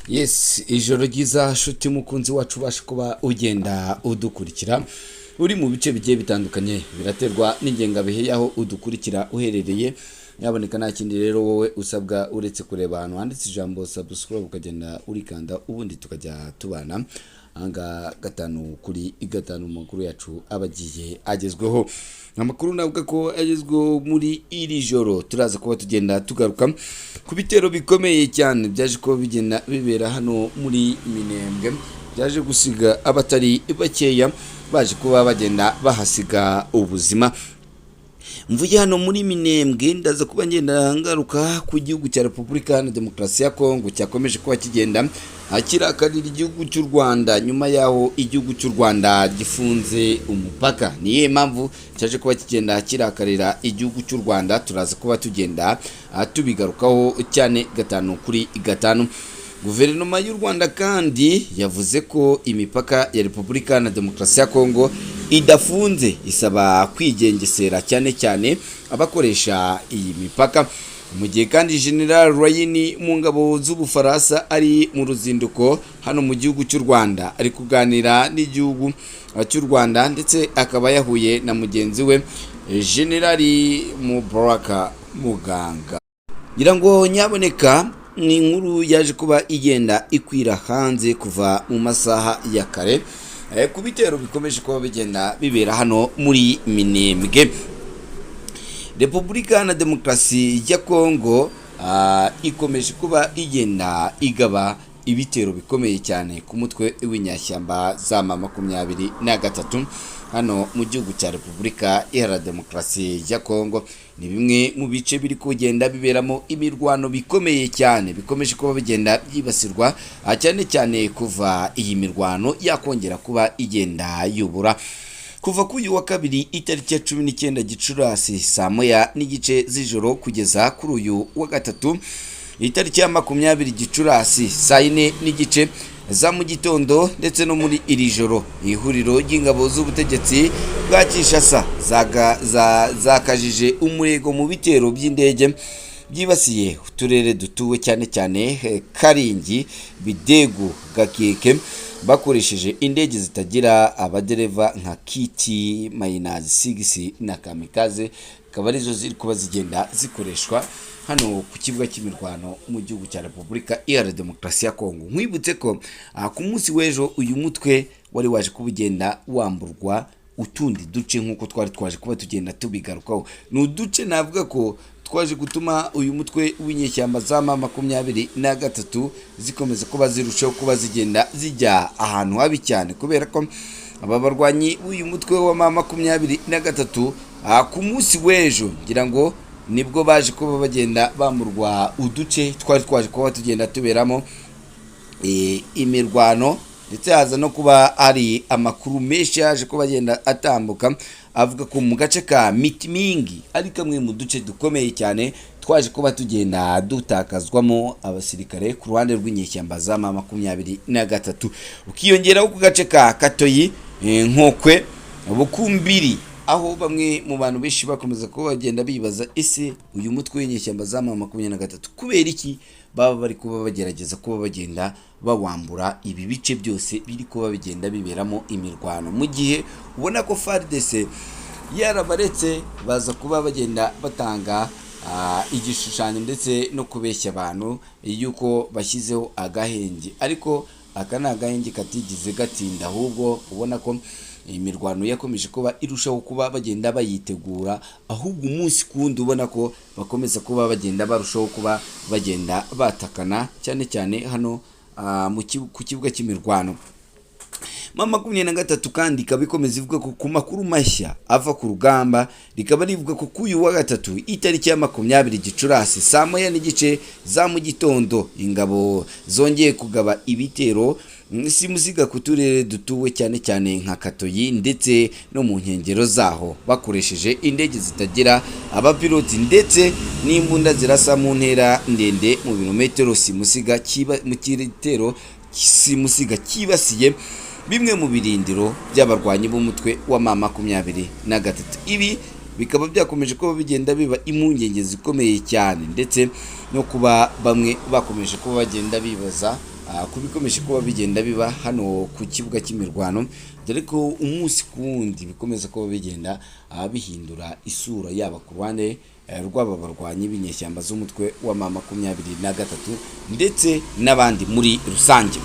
Yes, ijoro ryiza shuti mukunzi wacu, ubasha kuba ugenda udukurikira uri mu bice bigiye bitandukanye, biraterwa n'ingengabihe y'aho udukurikira uherereye. Yaboneka nta kindi rero wowe usabwa uretse kureba ahantu handitse ijambo subscribe, ukagenda urikanda, ubundi tukajya tubana ahangaha 5 kuri 5 mu makuru yacu aba agiye agezweho. Amakuru navuga ko agezweho muri iri joro, turaza kuba tugenda tugaruka ku bitero bikomeye cyane byaje kuba bigenda bibera hano muri Minembwe, byaje gusiga abatari bakeya baje kuba bagenda bahasiga ubuzima. Mvuye hano muri Minembwe, ndaza kuba ngenda ngaruka ku gihugu cya Repubulika Iharanira Demokarasi ya Kongo cyakomeje kuba kigenda kirakarira igihugu cy'u Rwanda nyuma y'aho igihugu cy'u Rwanda gifunze umupaka. Niyo mpamvu cyaje kuba kigenda kirakarira igihugu cy'u Rwanda, turaza kuba tugenda tubigarukaho cyane 5 kuri 5. Guverinoma y'u Rwanda kandi yavuze ko imipaka ya Repubulika na Demokarasi ya Kongo idafunze, isaba kwigengesera cyane cyane abakoresha iyi mipaka. Mu gihe kandi General Rayini mu ngabo z'Ubufaransa ari mu ruzinduko hano mu gihugu cy'u Rwanda, ari kuganira n'igihugu cy'u Rwanda, ndetse akaba yahuye na mugenzi we General Mubaraka Muganga. Ngira ngo nyaboneka ni inkuru yaje kuba igenda ikwira hanze kuva mu masaha ya kare ku bitero bikomeje kuba bigenda bibera hano muri Minembwe. Repubulika na Demokarasi ya Kongo ikomeje kuba igenda igaba ibitero bikomeye cyane ku mutwe w'inyashyamba za M23 hano mu gihugu cya Repubulika Iharanira Demokarasi ya Kongo. Ni bimwe mu bice biri kugenda biberamo imirwano bikomeye cyane, bikomeje kuba bigenda byibasirwa cyane cyane kuva iyi mirwano yakongera kuba igenda yubura kuva kuri uyu wa kabiri itariki ya 19 Gicurasi saa 1:30 z'ijoro kugeza kuri uyu wa gatatu itariki ya 20 Gicurasi saa 4:30 za mu gitondo. Ndetse no muri iri joro, ihuriro ry'ingabo z'ubutegetsi bwa Kinshasa zakajije umurego mu bitero by'indege byibasiye uturere dutuwe cyane cyane Karingi, Bidegu, Gakeke, bakoresheje indege zitagira abadereva nka KC-6 na kamikaze, akaba arizo ziri kuba zigenda zikoreshwa hano ku kibuga cy'imirwano mu gihugu cya Repubulika Iharanira Demokarasi ya Kongo. Nkwibutse ko ku munsi w'ejo uyu mutwe wari waje kuba ugenda wamburwa utundi duce nk'uko twari twaje kuba tugenda tubigarukaho. Ni uduce navuga ko twaje gutuma uyu mutwe w'inyeshyamba za M23 zikomeza kuba zirushaho kuba zigenda zijya ahantu habi cyane, kubera ko aba barwanyi b'uyu mutwe wa M23 ku munsi w'ejo ngira ngo nibwo baje kuba bagenda bamurwa uduce twari twaje kuba tugenda tuberamo imirwano. Ndetse haza no kuba hari amakuru menshi yaje kuba agenda atambuka avuga ko mu gace ka Mitimingi ari kamwe mu duce dukomeye cyane twaje kuba tugenda dutakazwamo abasirikare ku ruhande rw'inyeshyamba za M23, ukiyongeraho ku gace ka Katoyi, Nkokwe, Bukumbiri, aho bamwe mu bantu benshi bakomeza kuba bagenda bibaza: ese uyu mutwe w'inyeshyamba za M23 kubera iki baba bari kuba bagerageza kuba bagenda bawambura ibi bice byose biri kuba bigenda biberamo imirwano, mu gihe ubona ko FARDC yarabaretse baza kuba bagenda batanga igishushanyo ndetse no kubeshya abantu yuko bashyizeho agahenge? Ariko aka ni agahenge katigeze gatinda, ahubwo ubona ko imirwano yakomeje kuba irushaho kuba bagenda bayitegura, ahubwo umunsi ku wundi ubona ko bakomeza kuba bagenda barushaho kuba bagenda batakana cyane cyane hano ku kibuga cy'imirwano. M23 kandi ikaba ikomeza ivuga ko ku makuru mashya ava ku rugamba, rikaba rivuga ko kuri uyu wa gatatu itariki ya 20 Gicurasi saa 1:30 za mu gitondo ingabo zongeye kugaba ibitero simusiga ku turere dutuwe cyane cyane nka Katoyi ndetse no mu nkengero zaho, bakoresheje indege zitagira abapiloti ndetse n'imbunda zirasa mu ntera ndende mu birometero simusiga kiba mu gitero simusiga cyibasiye bimwe mu birindiro by'abarwanyi b'umutwe wa M23. Ibi Bikaba byakomeje kuba bigenda biba impungenge zikomeye cyane, ndetse no kuba bamwe bakomeje kuba bagenda bibaza ku bikomeje kuba bigenda biba hano ku kibuga cy'imirwano, dore ko umunsi ku wundi bikomeza kuba bigenda bihindura isura, yaba ku ruhande rw'aba barwanyi b'inyeshyamba z'umutwe wa M23 ndetse n'abandi muri rusange.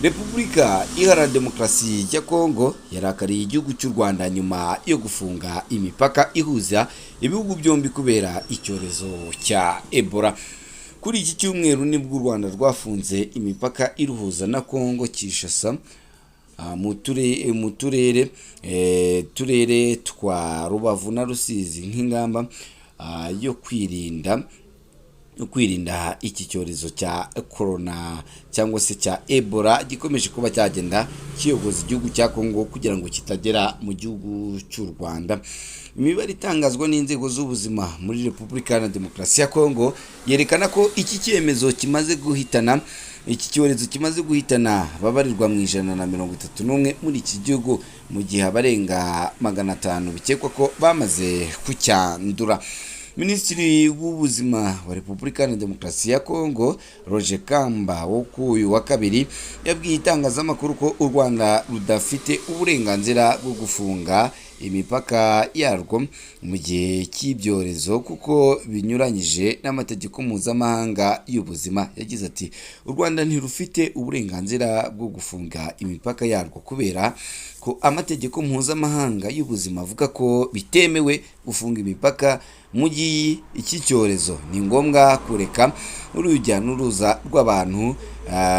Repubulika Iharanira Demokarasi ya Kongo yarakariye igihugu cy'u Rwanda nyuma yo gufunga imipaka ihuza ibihugu byombi kubera icyorezo cya Ebola. Kuri iki cyumweru nibwo u Rwanda rwafunze imipaka iruhuza na Kongo Kinshasa mu turere twa Rubavu na Rusizi nk'ingamba yo kwirinda iki cyorezo cya corona cyangwa se cya Ebola gikomeje kuba cyagenda kiyogoza igihugu cya Kongo kugira ngo kitagera mu gihugu cy'u Rwanda. Imibare itangazwa n'inzego z'ubuzima muri Repubulika Iharanira Demokarasi ya Kongo yerekana ko iki cyemezo kimaze guhitana iki cyorezo kimaze guhitana babarirwa mu 131 muri iki gihugu, mu gihe abarenga 500 bikekwa ko bamaze kucyandura. Minisitiri w'Ubuzima wa Repubulika Iharanira Demokarasi ya Kongo, Roger Kamba, wo ku uyu wa kabiri yabwiye itangazamakuru ko u Rwanda rudafite uburenganzira bwo gufunga imipaka yarwo mu gihe cy'ibyorezo kuko binyuranyije n'amategeko mpuzamahanga y'ubuzima. Yagize ati: "U Rwanda ntirufite uburenganzira bwo gufunga imipaka yarwo kubera ko amategeko mpuzamahanga y'ubuzima avuga ko bitemewe gufunga imipaka mu gihe iki cyorezo. Ni ngombwa kureka urujya n'uruza rw'abantu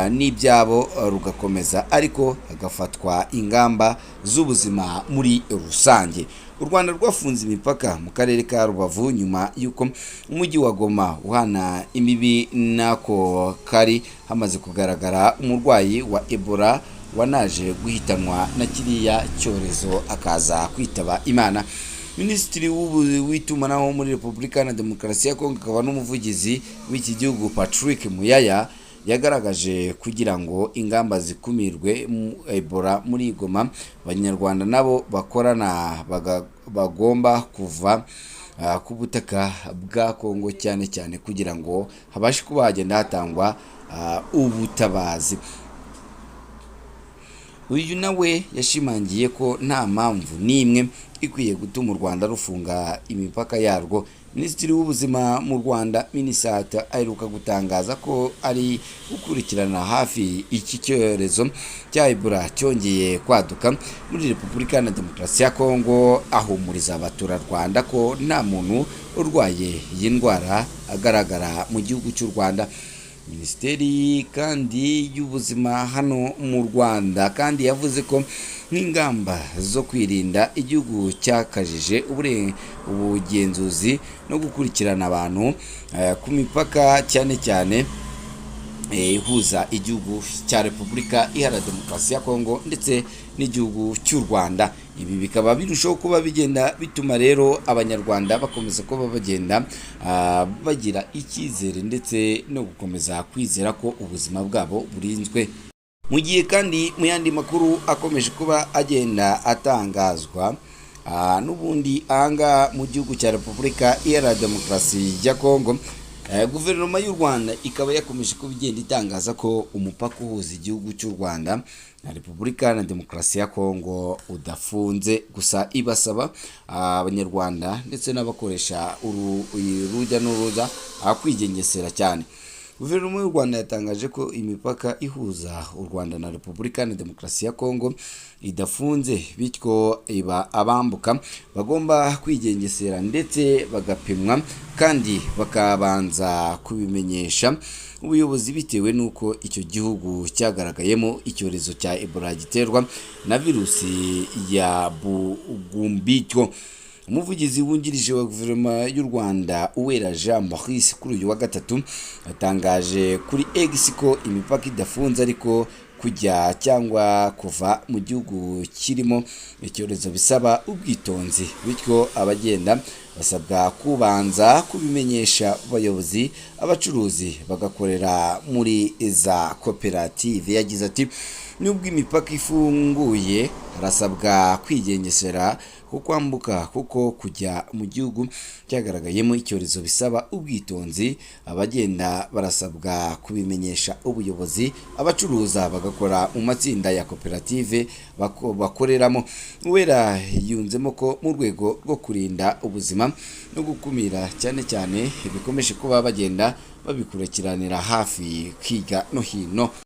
n'ibyabo rugakomeza, ariko hagafatwa ingamba z'ubuzima muri rusange." U Rwanda rwafunze imipaka mu karere ka Rubavu nyuma y'uko umujyi wa Goma uhana imbibi n'ako kari hamaze kugaragara umurwayi wa Ebola wanaje guhitanwa na kiriya cyorezo akaza kwitaba Imana. Minisitiri w'itumanaho muri Repubulika na Demokarasi ya Kongo akaba n'umuvugizi w'iki gihugu, Patrick Muyaya, yagaragaje kugira ngo ingamba zikumirwe Ebola muri Goma, Abanyarwanda nabo bakorana bagomba kuva ku butaka bwa Kongo, cyane cyane kugira ngo habashe kuba hagenda hatangwa ubutabazi. Uyu nawe yashimangiye ko nta mpamvu n'imwe ikwiye gutuma u Rwanda rufunga imipaka yarwo. Minisitiri w'Ubuzima mu Rwanda, Minisante, aheruka gutangaza ko ari gukurikirana hafi iki cyorezo cya Ebola cyongeye kwaduka muri Repubulika na Demokarasi ya Kongo, ahumuriza abaturarwanda ko nta muntu urwaye iyi ndwara agaragara mu gihugu cy'u Rwanda. Minisiteri kandi y'Ubuzima hano mu Rwanda kandi yavuze ko nk'ingamba zo kwirinda, igihugu cyakajije ubugenzuzi no gukurikirana abantu ku mipaka, cyane cyane ihuza igihugu cya Repubulika Iharanira Demokarasi ya Kongo ndetse n'igihugu cy'u Rwanda. Ibi bikaba birushaho kuba bigenda bituma rero Abanyarwanda bakomeza kuba bagenda bagira icyizere ndetse no gukomeza kwizera ko ubuzima bwabo burinzwe. Mu gihe kandi mu yandi makuru akomeje kuba agenda atangazwa n'ubundi ahangaha mu gihugu cya Repubulika Iharanira Demokarasi ya Kongo, guverinoma y'u Rwanda ikaba yakomeje kuba igenda itangaza ko umupaka uhuza igihugu cy'u Rwanda na Repubulika na Demokarasi ya Kongo udafunze, gusa ibasaba Abanyarwanda ndetse n'abakoresha urujya n'uruza kwigengesera cyane. Guverinoma y'u Rwanda yatangaje ko imipaka ihuza u Rwanda na Repubulika na Demokarasi ya Kongo idafunze, bityo iba abambuka bagomba kwigengesera ndetse bagapimwa kandi bakabanza kubimenyesha ubuyobozi, bitewe n'uko icyo gihugu cyagaragayemo icyorezo cya Ebola giterwa na virusi ya Bundibugyo. Umuvugizi wungirije wa guverinoma y'u Rwanda, Uwera Jean Maurice, kuri uyu wa gatatu yatangaje kuri X ko imipaka idafunze, ariko kujya cyangwa kuva mu gihugu kirimo icyorezo bisaba ubwitonzi, bityo abagenda basabwa kubanza kubimenyesha abayobozi, abacuruzi bagakorera muri za koperative. Yagize ati: "Nubwo imipaka ifunguye, harasabwa kwigengesera ku ku kwambuka, kuko kujya mu gihugu cyagaragayemo icyorezo bisaba ubwitonzi. Abagenda barasabwa kubimenyesha ubuyobozi, abacuruza bagakora mu matsinda ya koperative bakoreramo. Uwera yunzemo ko mu rwego rwo kurinda ubuzima no gukumira cyane cyane bikomeje kuba bagenda babikurikiranira hafi hirya no hino.